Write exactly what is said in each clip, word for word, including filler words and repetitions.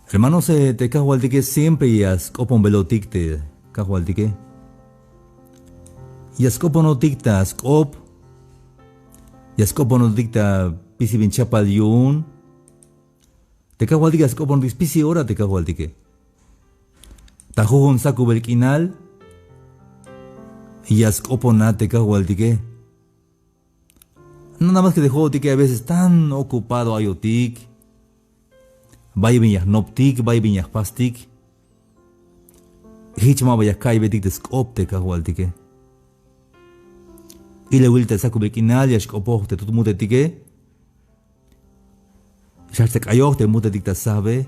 Hermanos, eh, te kajwaltike siempre ya sk'oponbelotik te kajwaltike. Ya sk'oponotik ta sk'op. Ya sk'oponotik ta spisil bin chapal yu'un. Te kajwaltike ya sk'oponotik spisil ora te kajwaltike. Ta jujun sakubel k'inal ya sk'oponat te kajwaltike. Nada más que te jo'otike a veces tan ocupado ayotik. Bay bin ya jnoptik, bay bin ya jpastik. Jich ma ba ya ka'iybetik te sk'op te kajwaltike. Ilawil te sakubel k'inal ya xk'opoj te tut mutetike. Xjajch ta k'ayoj te mutetik ta sajbe.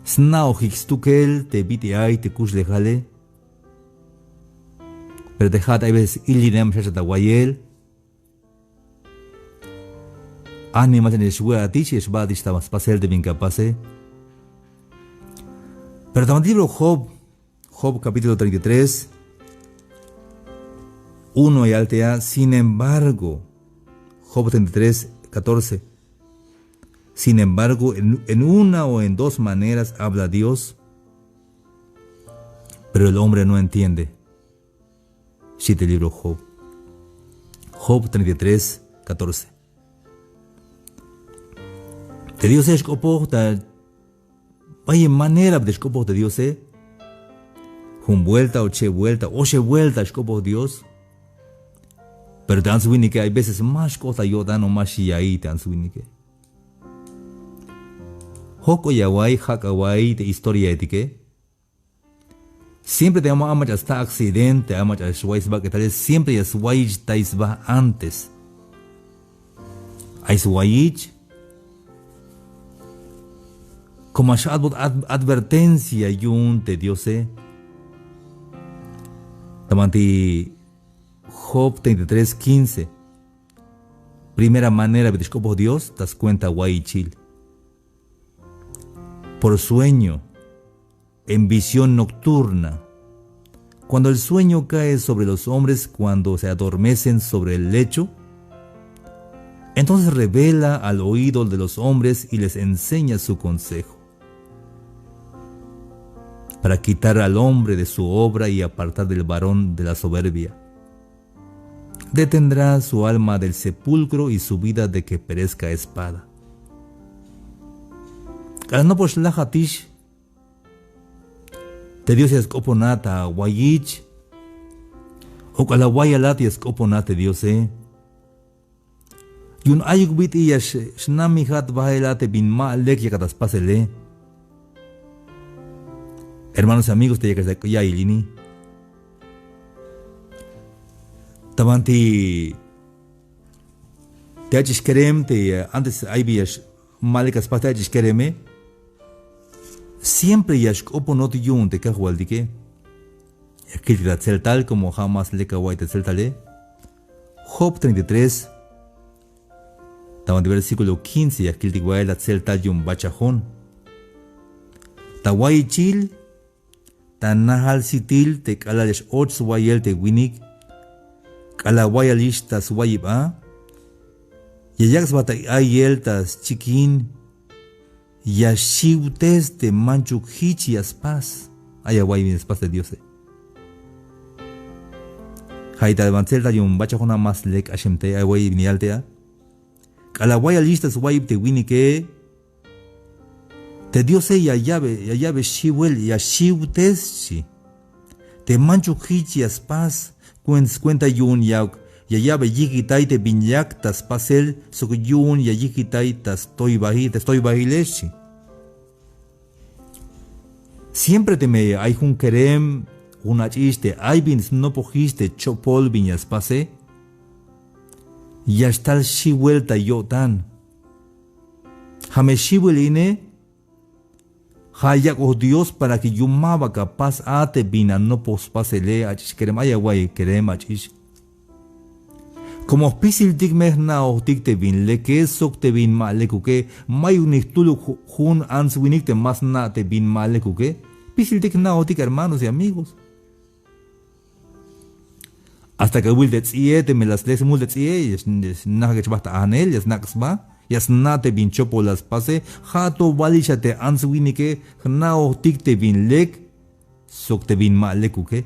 Sna'ojik stukel te bit'il ay te kuxlejale. Pero te ja'at ay veces ilin ay ma xjajch ta wayel. Animal te ya xwe'atix, ya xba'atix ta spasel te bin ka pase. Pero ta libro Job, Job capítulo treinta y tres, uno ya yal te ya, sin embargo, Job treinta y tres, catorce. Sin embargo, en, en una o en dos maneras habla Dios, pero el hombre no entiende. Xchi te libro Job. Job treinta y tres, catorce. Te Diose ya xk'opoj ta bayel manera te xk'opoj te Diose. Jun vuelta, ocheb vuelta, oxeb vuelta xk'opoj Dios. Pero te ants winike hay veces ma xk'ot ta yo'tan o ma xya'iy te ants winike. Jok'oy awa'iy, jak' awa'iy te historiaetike. Siempre te ama, ay mach'a sta accidente, ay mach'a xwa'iy sbak'etale, siempre ya swayich tay sba antes. Ay swayich. Como xa'atbot ad-, advertencia yu'un te Diose. Ta banti Job treinta y tres quince. Primera manera bi te xk'opoj Dios, ta scuenta wayichil. Por sueño, en visión nocturna. Cuando el sueño cae sobre los hombres, cuando se adormecen sobre el lecho, entonces revela al oído de los hombres y les enseña su consejo, para quitar al hombre de su obra y apartar del varón de la soberbia. Detendrá su alma del sepulcro y su vida de que perezca a espada. K'alal nopol xlajatix, te Diose ya sk'oponat ta wayich. O k'alal wayalat ya sk'oponat te Diose. Yu'un ayuk bit'il ya x-, xnamijat bael a te bin ma lek yakat ta spasele. Hermanos y amigos, te yakat ta ya'iyel ini. Ta banti te ach'ix kerem te, eh, antes ay bi ya x-, ma lek a spas te ach'ix kereme. Siempre ya xk'oponot yu'un te kajwaltike. Ya kiltik ta tseltal, como ja' más lek awa'iy ta tseltale. Job treinta y tres, ta banti versículo quince, ya kiltik bael ta tseltal yu'un bachajon. Ta wayichil, ta najal sitil te k'alal ya x-och swayel te winik, k'alal wayalix ta swayib a, ya yak' sba ta a'iyel ta schikin, ya xiwtes te manchuk jich ya spas. Ay awa'iy bin ya spas te Diose. Ja'i ta ban tseltal yu'un bachajon a, más lek k'axem te ay awa'iy bin ya yal te a. K'alal wayalix ta swayib te winike, te Diose ya ya'be, ya ya'be xiwel, ya xiwtes xchi. Te manchuk jich ya spas, kuen-, skuenta yu'un ya, ya ya'be yijkitay te bin yak ta spasel, sok yu'un ya yijkitay ta stoybajil, ta stoybajile xchi. Siempre teme ay jun kerem, jun ach'ix te ay bin snopojix te chopol bin ya spase, ya xtal xiwel ta yo'tan. Ja' me xiwil ine, ja' yak'oj Dios para que yu'un ma ba ka pas a te bin anopoj spasele. Ach'ix kerem, ay awa'iy kerem ach'ix. Como jpisiltik me jna'ojtik te bin leke sok te bin ma lekuke, mayuk ni jtuluk ju-, jun ants winik te ma sna' te bin ma lekuke. Jpisiltik jna'ojtik, hermanos y amigos. Hasta que awil te ts'i'e, teme la sle smul te ts'i'e, ya s-, ya snajk'ex sba ta ajnel, ya snak' sba, Ya sna' te bin chopol la spase. Ja' to walix a te ants winike jna'ojtik te bin lek sok te bin ma lekuke.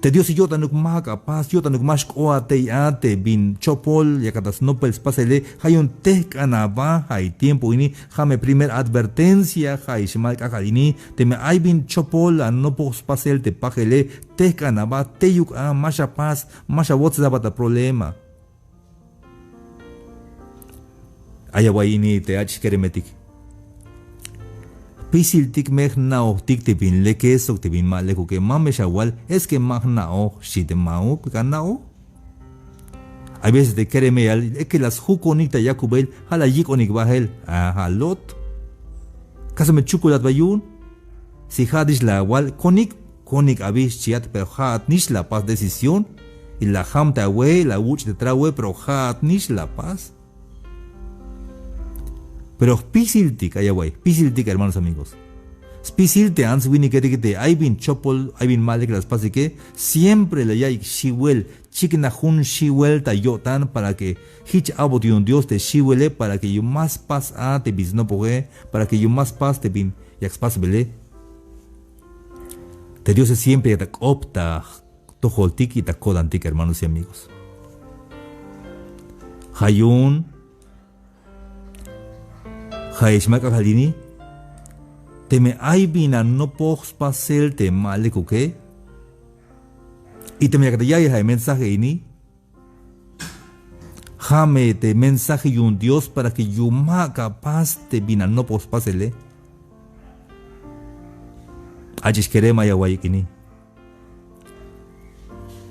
Te Diose yo'tanuk ma ja'uk apas, yo'tanuk ma xk'oat tey a te bin chopol yakat ta snopel spasele. Ja' yu'un tejk'an aba. Ja' i tiempo ini, ja' me primer advertencia. Ja' ix ma k'ajk'al ini, teme ay bin chopol anopoj spasel te pajele, tejk'an aba, teyuk a, ma xapas, ma xawotsel aba ta problema. Ay awa'iy ini te ach'ix keremetik. Jpisiltik me jna'ojtik te bin leke sok te bin ma lekuke. Ma me xawal, es que ma jna'oj, xchi te ma'uk, ka na'oj. Hay veces te keremeyal, es que la sjukonik ta yakubel, ja' la yik'onik bajel. A, ja' lot. Kaso me chukulat ba yu'un. Si ja'atix la awal konik, konik abi xchiat, pero ja'atnix la apas decisión. Y la jam te awe, la awuch' te trawe, pero ja'atnix la apas. Pero jpisiltik, ay awa'iy, jpisiltik, hermanos, amigos. Spisil te ants winiketik te ay bin chopol, ay bin ma lek la spasike, siempre la ya'iyik xiwel, chiknaj jun xiwel ta yo'tan para que jich a'bot yu'un Dios te xiwele, para que yu'un ma spas a te bin snopoje, para que yu'un ma spas te bin yak spasbele. Te Diose siempre yak ta k'op ta jtojoltik y ta ko'tantik, hermanos y amigos. Ja' yu'un, ja' ix ma k'ajk'al ini, teme ay bin anopoj spasel te ma lekuke, y teme yakat ta ya'iyel ja' mensaje ini, ja' me te mensaje yu'un Dios para que yu'un ma ja'uk apas te bin anopoj spasele. Ach'ix kerem, ay awa'iyik ini.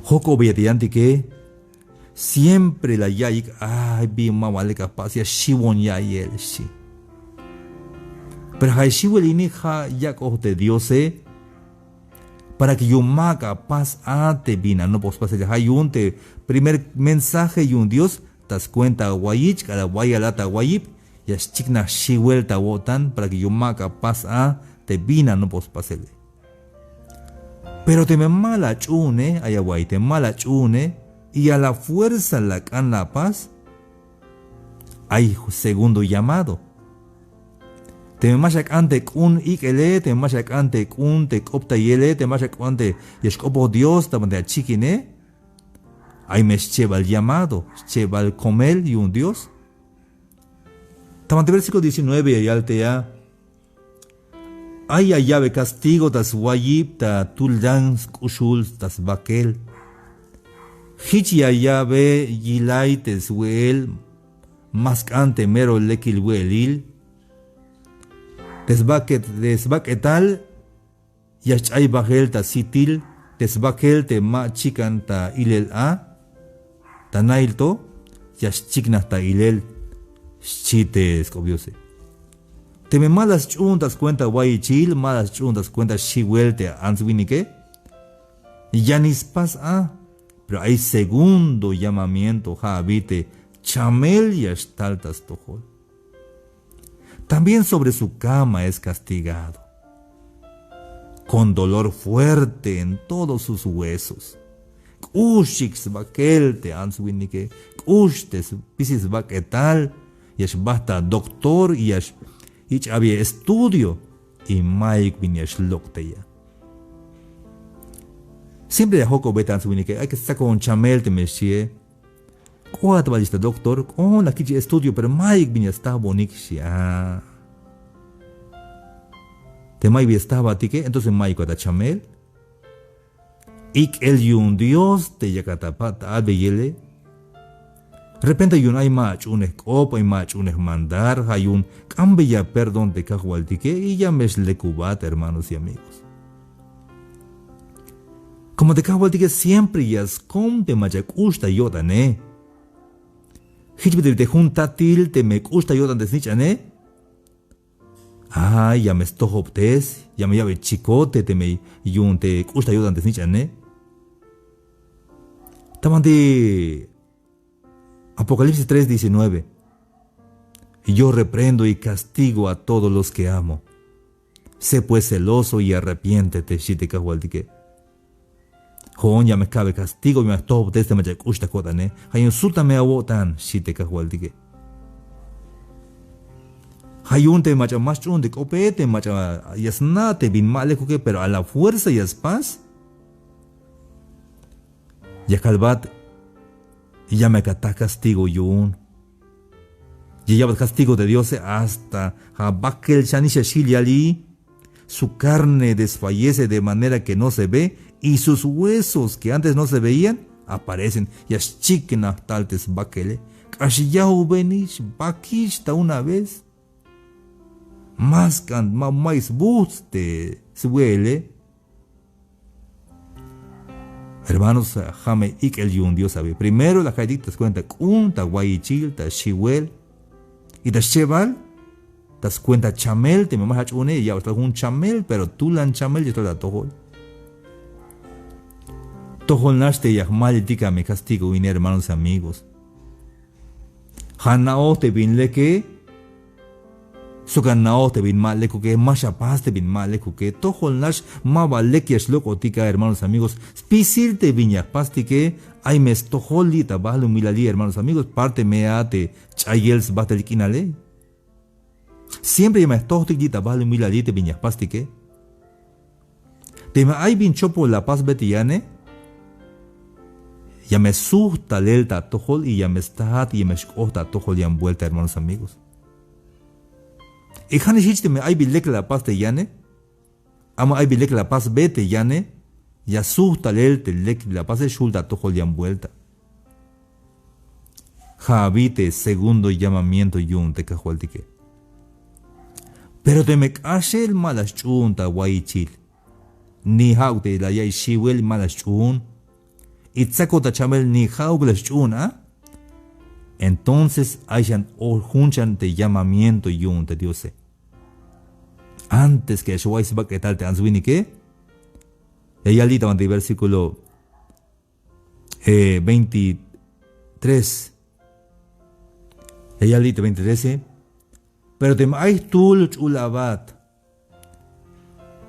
Jok'obeya te yantike, siempre la ya'iyik, ay bin ma ba lek apas, ya xiwon ya'iyel, xchi. Pero ja' xiwel ini ja' yak'oj te Diose para que yu'un ma ja'uk apas a te bin anopoj spasele. Ja' yu'un te primer mensaje yu'un Dios ta scuenta awayich k'alal wayal a ta awayib, ya xchiknaj xiwel ta awo'tan para que yu'un ma ja'uk apas a te bin anopoj spasele. Pero teme ma la ach'uune, ay awa'iy, teme ma la ach'uune y a la fuerza la ak'an la apas, ay segundo llamado. Teme ma xak'an te k'un ik'ele, teme ma xak'an te k'un te k'optayele, teme ma xak'an te ya xk'opoj Dios ta banti achikine, ay me schebal llamado, schebal komel yu'un Dios. Ta banti versículo diecinueve ya yal te a, ay ya ya'be castigo ta swayib ta tulan sk'uxul ta sbakel. Jich ya ya'be yilay te swe'el ma sk'an te mero lekil we'elil. Te sbak'et-, te sbak'etal ya xch'ay bajel ta sitil, te sbakel te ma chikan ta ilel a, ta nail to, ya xchiknaj ta ilel, xchi te sk'op Diose. Teme ma la sch'uun ta scuenta wayichil, ma la sch'uun ta scuenta xiwel te ants winike, ya nix spas a, pero ay segundo llamamiento, ja' abi te chamel ya xtal ta stojol. También sobre su cama es castigado, con dolor fuerte en todos sus huesos. K'uxik sbakel te ants winike, k'ux te spisil sbak'etal, ya xbajt ta doctor, ya x-, jich abi estudio, y mayuk bin ya xlok' tey a. Siempre ya jok'obe te ants winike, ay que stsakon chamel teme xchie. K'oat bal ix ta doctor, k'oon la kich estudio, pero mayuk bin ya stajbonik, xchi a. Te mayuk bin ya stajbatike, entonces mayuk a ta chamel. Ik'el yu'un Dios te yakat apat ta albeyele. Repente yu'un ay ma ach'uunej k'op, ay ma ach'uunej mandar, ja' yu'un k'ambeya perdón te Kajwaltike y ya me xlekubat, hermanos y amigos. Como te Kajwaltike siempre ya skom te mach'a k'ux ta yo'tane. Jich bit'il te jun tatil teme k'ux ta yo'tan te snich'ane. Ay, ya me stojobtes, ya me ya'be chicote teme yu'un te k'ux ta yo'tan te snich'ane. Ta banti Apocalipsis tres diecinueve. Yo reprendo y castigo a todos los que amo. Sé pues celoso y arrepiéntete, xchi te Kajwaltike. Jo'on ya me ka'be castigo, ya me jtojbtes te mach'a k'ux ta ko'tane. Ja' yu'un sut a me awo'tan, xchi te kajwaltike. Ja' yu'un te mach'a ma xch'u'un te k'ope, te mach'a ya sna' te bin ma lekuke, pero a la fuerza ya spas. Ya kalbat, ya me ka ta castigo yu'un. Ya ya'bat castigo te Diose hasta ja' bakel xanix ya xjil yali. Su carne desfallece de manera que no se ve, y sus huesos que antes no se veían aparecen. Ya xchiknaj tal te sbakele. K'ax yawbenix, bakix ta una vez. Ma sk'an, ma, ma sbujts' te swe'ele. Hermanos, ja' me ik'el yu'un Dios abi. Primero la ka'ytik ta skuenta k'un, ta wayichil, ta xiwel y ta schebal, ta skuenta chamel. Teme ma xach'uune, ya ya'bat tal jun chamel, pero tulan chamel ya xtal ta atojol. Tojol nax te ya jmaliytik a me castigo ini, hermanos y amigos. Ja' ana'oj te bin leke, sok ana'oj te bin ma lekuke, ma xapas te bin ma lekuke. Tojol nax, maba lek ya xlok'otik a, hermanos, amigos. Spisil te bin ya jpastike, ay me stojol li' ta balumilali, hermanos, amigos. Parte me a te ch'ayel sbajtel k'inale. Siempre ya me jtojtik li' ta balumilali te bin ya jpastike. Teme ay bin chopol la pasbe te yane, ya me sujt talel ta atojol y ya me stajat y ya me xk'ot ta atojol yan buelta, hermanos, amigos. Y ja'nix jich teme ay bin lek la pas te yane, a ma ay bin lek la pasbe te yane, ya sujt talel te lek la pase, xjul ta atojol yan buelta. Ja' abi te segundo llamamiento yu'un te kajwaltike. Pero teme k'axel ma la xch'uun ta wayichil, ni ja'uk te la ya'iy xiwel ma la xch'uun, y tsakot ta chamel ni ja'uk la xch'uun a, entonces ay xan o jun xan te llamamiento yu'un te Diose. Antes que ya xwa'iy sbak'etal te ants winike, ya yal li' ta banti versículo eh, veintitrés. Ya yal li' te veintitrés, eh. Pero teme ay jtul ch'ul abat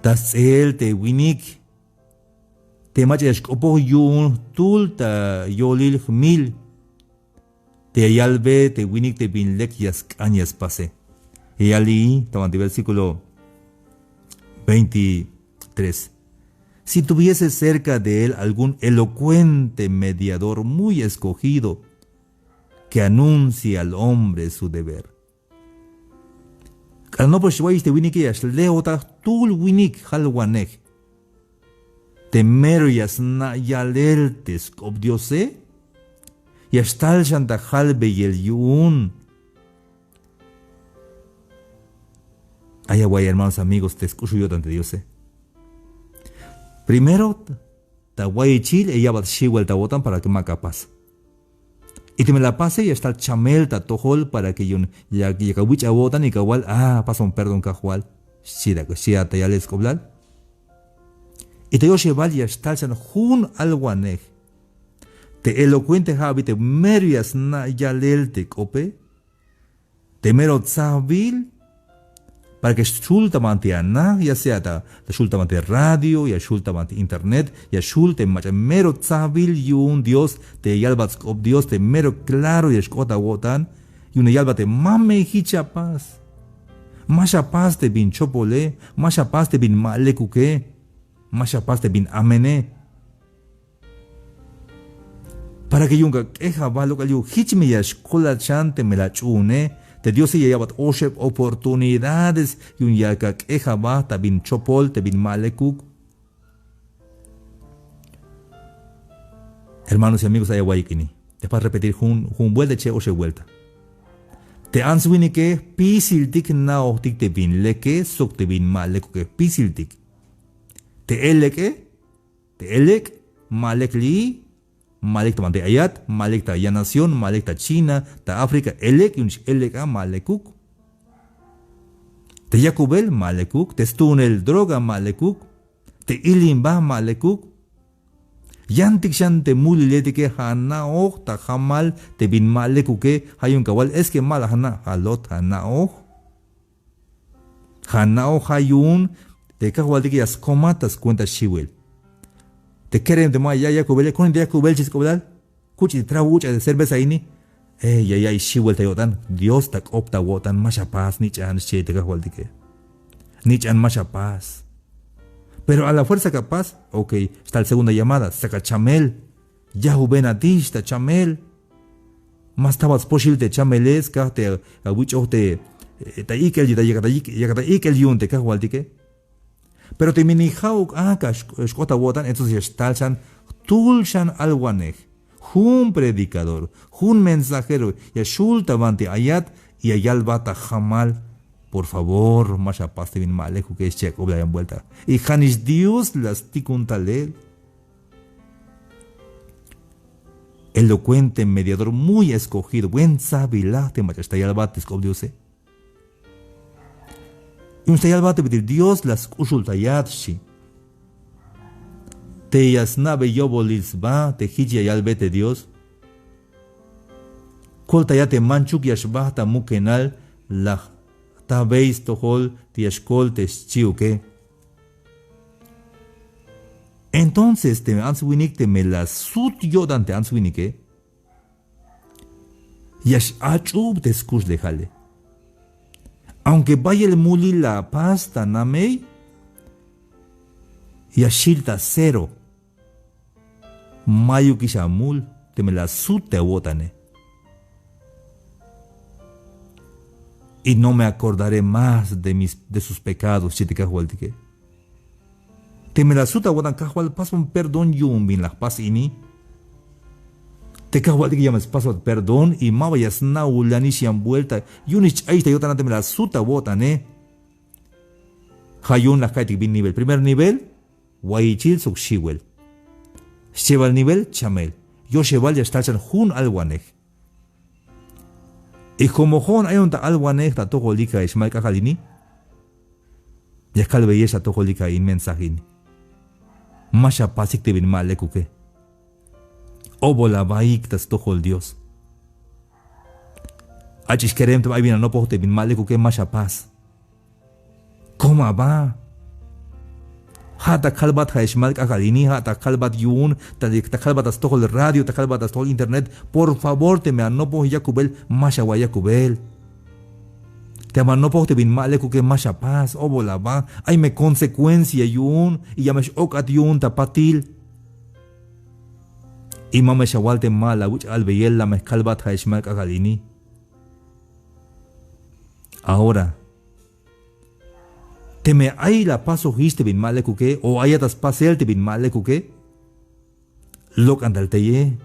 ta sts'eel te winik, te mach'a ya xk'opoj yu'un jtul ta yolil jmil, te ya yalbe te winik te bin lek ya sk'an ya spase. Ya yal li' ta banti versículo veintitrés. Si tuviese cerca de él algún elocuente mediador muy escogido que anuncie al hombre su deber. K'alal nopol xwa'iy te winike ya xlejotaj jtul winik jalwanej te mero ya sna' yalel te sk'op Diose, ya xtal xan ta jalbeyel yu'un. Ay awa'y, hermanos, amigos, te sk'uxul yo'tan te Diose. Primero, ta wayichil ya ya'bat xiwel ta awo'tan para que ma ka pas. Y teme la pase, ya xtal chamel ta atojol para que yu'un ya, ya ka wich' awo'tan y ka wal, ah, pason perdón Kajwal. Xchi ta, xchi a ta yalel sk'oblal. Y ta yoxebal ya xtal xan jun alwanej. Te elocuente ja' abi te mero ya sna' yalel te k'ope. Te mero tsajbil, para que xul ta banti ana, ya sea ta, ta xul ta banti radio, ya xul ta banti internet, ya xul te mach'a mero tsajbil yu'un Dios, te yalbat sk'op Dios, te mero claro ya xk'ot awo'tan, yu'un ya yalbat te ma me jich apas. Ma xapas te bin chopole, ma xapas te bin ma lekuke, ma xapas te bin amene. Para que yu'un ka k'ej aba lok'al yu'un jich me ya xkolat xan teme la ach'uune, te Diose ya ya'bat oxeb oportunidades yu'un ya ka k'ej aba ta bin chopol te bin ma lekuk. Hermanos y amigos, ay awa'yik ini. Ya jpas repetir jun, jun vuelta, che' oxeb vuelta. Te ants winike jpisiltik jna'ojtik te bin leke sok te bin ma lekuke, jpisiltik. Te elek'e, te elek', ma lek li', ma lek ta banti ayat, ma lek ta yan nación, ma lek ta China, ta África, elek', yu'un x-elek' a, ma lekuk. Te yakubel, ma lekuk. Te stuunel droga, ma lekuk. Te ilimba, ma lekuk. Yantik xan te muliletike ja' ana'oj ta jamal te bin ma lekuke, ja' yu'un ka wal, es que ma la jna', ja' lot, ja' ana'oj. Ja' ana'oj, ja' yu'un te Kajwaltike ya skomat ta skuenta xiwel. Te kerem te ma ya yakubele, konen te yakubel xchi sk'oblal. Kuch' te trago, uch'a te cerveza ini. Eh, ya ya'iy xiwel ta yo'tan. Dios ta k'op ta awo'tan, ma xapas, nich'an xchi te kajwaltike. Nich'an, ma xapas. Pero a la fuerza ka pas, ok, xtal segunda llamada, saka chamel. Yajubenatix ta chamel. Ma stabat spoxil te chamele, skaj te awich'oj te, eh, ta ik'el, ta yakat ta ik'el yu'un te kajwaltike. Pero teme ni ja'uk a ka xk'ot awo'tan, entonces ya xtal xan jtul xan alwanej, jun predicador, jun mensajero, ya xul ta banti ayat y ya yalbat ta jamal. Por favor, ma xapas te bin ma lekuke, xchi ak'oblal yan vuelta. Y ja'nix Dios la stikun talel. Elocuente, mediador, muy escogido, buen tsabilaj te mach'a xta yalbat te sk'op Diose. Yu'un xta yalbat te bit'il Dios la sk'uxultayat xchi. Te ya sna'be yobolil sba te jich ya yalbe te Dios. Koltayat te manchuk ya xbajt ta mukenal, la jtajbey stojol te ya xkol te xchiuke. Entonces teme ants winik, teme la sut yo'tan te ants winike, ya x-ach'ub te skuxlejale. Aunque bayel mulil la pas ta namey, ya xil ta cero. Mayukix amul teme la sut te awo'tane. Y no me acordaré más de mis, de sus pecados, xchi te kajwaltike. Teme la sut awo'tan, Kajwal, pasbon perdón yu'un bin la jpas ini. Te kajwaltike ya me spasbat perdón y maba ya sna'ulanix yan vuelta. Yu'unix ch'ayix ta yo'tana teme la sut awo'tane. Ja' yu'un la ka'ytik bin nivel. Primer nivel, wayichil sok xiwel. Schebal nivel, chamel. Yoxebal ya xtal xan jun alwanej. Y como jo'on ayon ta alwanej ta atojolik a ixmal k'ajk'al ini, ya kalbeyex ta atojolik a in mensaje ini. Ma xapasik te bin ma lekuke. Obol abaik ta stojol Dios. Ach'ix kerem teme ay bin anopoj te bin ma lekuke, ma xapas. Kom aba. Ja' ta kalbat ja' ixmal k'ajk'al ini, ja' ta kalbat yu'un, ta, ta kalbat ta stojol radio, ta kalbat ta stojol internet. Por favor, teme anopoj yakubel, ma xawa' yakubel. Teme anopoj te bin ma lekuke, ma xapas, obol aba. Ay me consecuencia yu'un, y ya me x-ok'at yu'un ta patil. Y ma me xawal te ma la awich' albeyel, la me kalbat ja' ixmal k'ajk'al ini. Ahora, teme ay la apasojix te bin ma lekuke, o ayat ta spasel te bin ma lekuke, lok'an tal teye.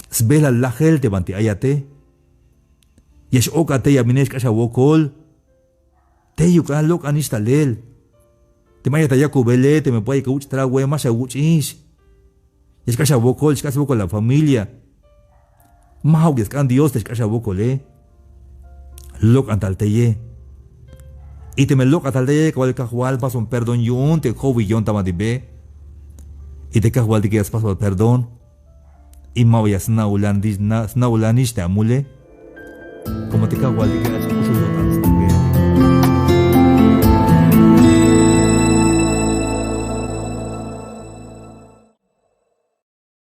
Sbelal lajel te banti ayate. Ya x-ok'at tey a mine, xk'ax awokol. Teyuk a, lok'anix talel. Teme ayat ta yakubele, teme bayuk awuch' tragoe, ma xawuch'ix. Ya xk'ax awokol, xk'ax swokol a familia. Ma ja'uk ya sk'an Dios te xk'ax awokole. Lok'an tal teye. Y teme lok'an tal teye, kawal Kajwal, pasbon perdón yu'un te jowiyon ta banti be. Y te Kajwaltike ya spasbat perdón. Y maba ya sna'ulanix, na-, sna'ulanix te amule. Como te Kajwaltike